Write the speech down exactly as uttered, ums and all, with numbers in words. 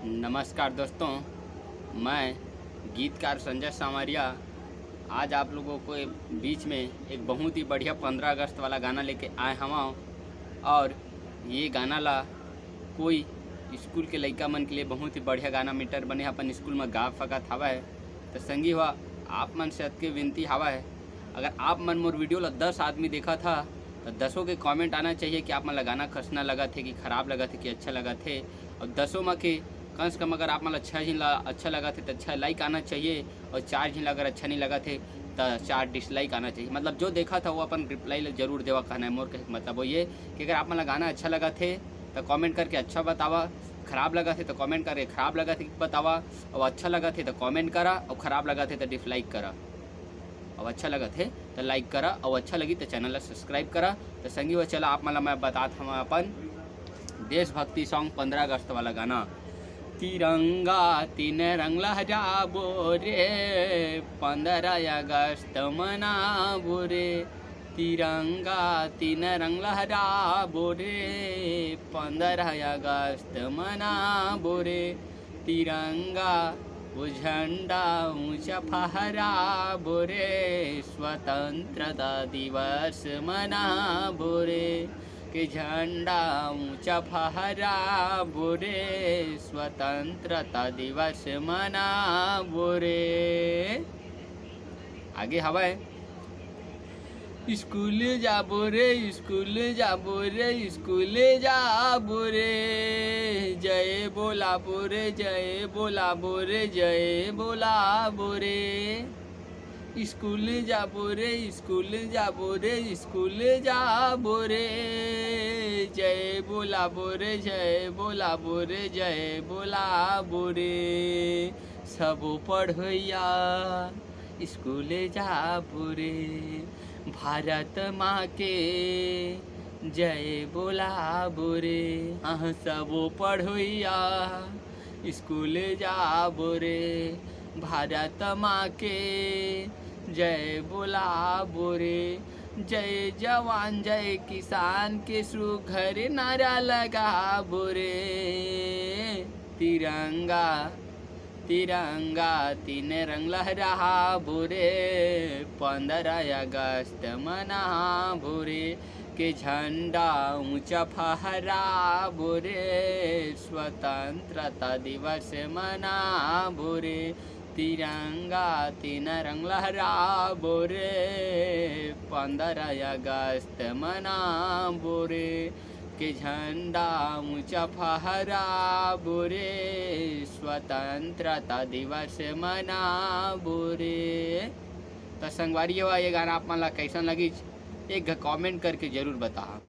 नमस्कार दोस्तों, मैं गीतकार संजय सांवरिया आज आप लोगों के बीच में एक बहुत ही बढ़िया पंद्रह अगस्त वाला गाना लेके आए हवं। और ये गाना ला कोई स्कूल के लइका मन के लिए बहुत ही बढ़िया गाना मेटर बने, अपन स्कूल में गा सकत हवय। तो संगी हो, आप मन से अतके विनती हवय, अगर आप मन मोर वीडियो ला दस आदमी देखत ह, तो दसों के कमेंट आना चाहिए कि आप मन ला गाना कइसना लगत हे, कि खराब लगत हे, कि अच्छा लगत हे। और दसों में के कम से कम अगर आप मन ला छः झिन ला अच्छा लगत हे, तो छः लाइक आना चाहिए, और चार झिन ला अगर अच्छा नहीं लगत हे, तो चार डिसलाइक आना चाहिए। मतलब, जो देखत ह, वो अपन रिप्लाई ला जरूर देवा, कहना है मोर। कहे के मतलब वो ये कि अगर आप मन ला गाना अच्छा लगत हे, तो कमेंट करके अच्छा बतावा, खराब लगत हे, तो कमेंट करके खराब लगत हे बतावा, और अच्छा लगत हे, तो कमेंट करा, और खराब लगत हे, तो डिसलाइक करा। अब अच्छा लगत हे तो लाइक करा, और अच्छा लगी तो चैनल ला सब्सक्राइब करा। तो संगी हो, चला आप मन ला मैं बतात हवं अपन देशभक्ति सॉन्ग, पंद्रह अगस्त वाला गाना। तिरंगा तीन रंग लहराबो रे, पंद्रह अगस्त मनाबो रे। तिरंगा तीन रंग लहराबो रे, पंद्रह अगस्त मनाबो रे। तिरंगा वो झंडा ऊंचा फहराबो रे, स्वतंत्रता दिवस मनाबो रे। कि झंडा ऊंचा फहराबो रे, स्वतंत्रता दिवस मनाबो रे। आगे हवय, स्कूल जाबो रे, स्कूल जाबो रे, स्कूल जाबो रे, जय बोलाबो रे, जय बोलाबो रे, जय बोलाबो रे। स्कूल जाबो रे, स्कूल जाबो रे, स्कूल जाबो रे, जय बोलाबो रे, जय बोलाबो रे, जय बोलाबो रे। सबो पढ़ोइया स्कूल जाबो रे, भारत माँ के जय बोलाबो रे। हाँ, सबो पढ़ोइया स्कूल जाबो रे, भारत माँ के जय बोलाबो रे। जय जवान जय किसान के सुघर नारा लगाबो रे। तिरंगा, तिरंगा तीन रंग लहराबो रे, पंद्रह अगस्त मनाबो रे। के झंडा ऊंचा फहराबो रे, स्वतंत्रता दिवस मनाबो रे। तिरंगा तीन रंग लहराबो रे, पंद्रह अगस्त मनाबो रे। के झंडा ऊंचा फहराबो रे, स्वतंत्रता दिवस मनाबो रे। त संगवारी हो, ये गाना आप मन ला कैसन लगिस, एक घ कमेंट करके जरूर बताहा।